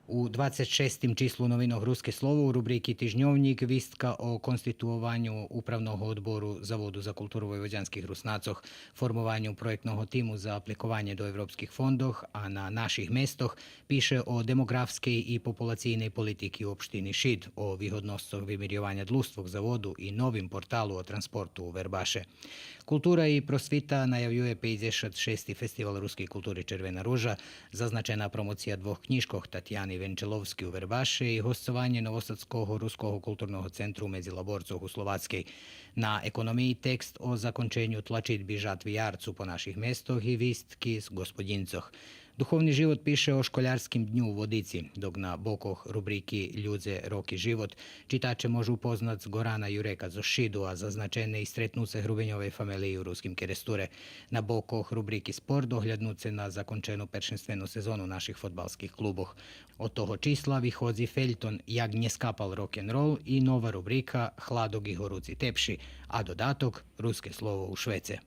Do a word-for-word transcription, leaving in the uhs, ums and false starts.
У двацец шестим числу новинох Руске слово у рубрики Тижньовнїк вистка о конституованю Управного одбору Заводу за културу войводянских Руснацох, формованю проєктного тиму за апликованє до европских фондох, а на Наших местох пише о демоґрафскей и популацийней политики у општини Шид, о вигодносцох вимирйованя длуствох заводу и новим порталу о транспорту у Вербаше. Култура и просвита наявює пейдзешат шести фестивал рускей култури Червена ружа, зазначена промоция двох кнїжкох Татяни Венчеловски у Вербаше и госцованє Новосадского руского културного центру Медзилаборцох у Словацкей. На Економиї текст о законченю тлачидби жатви ярцу по Наших местох и вистки з Ґосподїнцох. Духовни живот пише о школярским дню у Водици, док на бокох рубрики Людзе, роки, живот читаче можу упознац Горана Юрека зоз Шиду, а зазначене и стретнуце Грубеньовей фамелиї у Руским Керестуре. На бокох рубрики Спорт огляднуце на закончену першенствену сезону наших фодбалских клубох. Од того числа виходзи фельтон Як нє скапал рок-н-рол и нова рубрика Хладок и горуци тепши, а додаток Руске слово у швеце.